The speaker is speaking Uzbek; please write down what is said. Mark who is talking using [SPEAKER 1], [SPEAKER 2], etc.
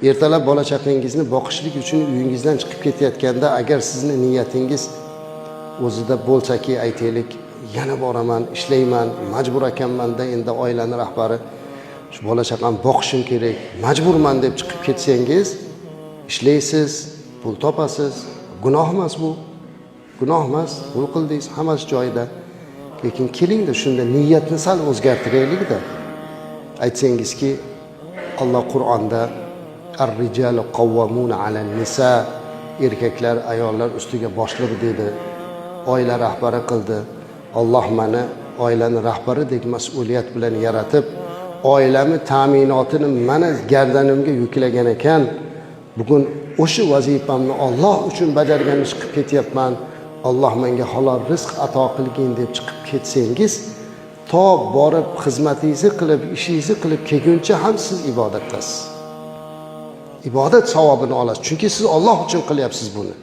[SPEAKER 1] Ertalab bola chaqangizni boqishlik uchun uyingizdan chiqib ketayotganda agar sizni niyatingiz o'zida bo'lsaki, aytaylik, yana boraman, ishlayman, majbur ekanmanda, endi oilani rahbari, shu bola chaqamni boqishim kerak, majburman deb chiqib ketsangiz, ishlaysiz, pul topasiz, gunoh emas bu, gunoh emas, pul qildingiz, hammasi joyida. Lekin kelingda, shunda niyatni sal o'zgartiraylikda. Aytsangizki, Alloh Qur'onda ar-rijalu qawwamuna 'alan nisa, erkaklar ayollar ustiga boshliq dedi, oila rahbari qildi. Alloh mani oilani rahbaridek mas'uliyat bilan yaratib, oilami ta'minotini mana gardanimga yuklagan ekan. Bugun o'sha vazifamni Alloh uchun bajargani chiqib ketyapman. Alloh menga halol rizq ato qilgin deb chiqib ketsangiz, to borib xizmatingizni qilib, ishingizni qilib kelguncha ham siz ibodatdasiz. Ibodat savobini olasiz. Chunki siz Alloh uchun qilyapsiz buni.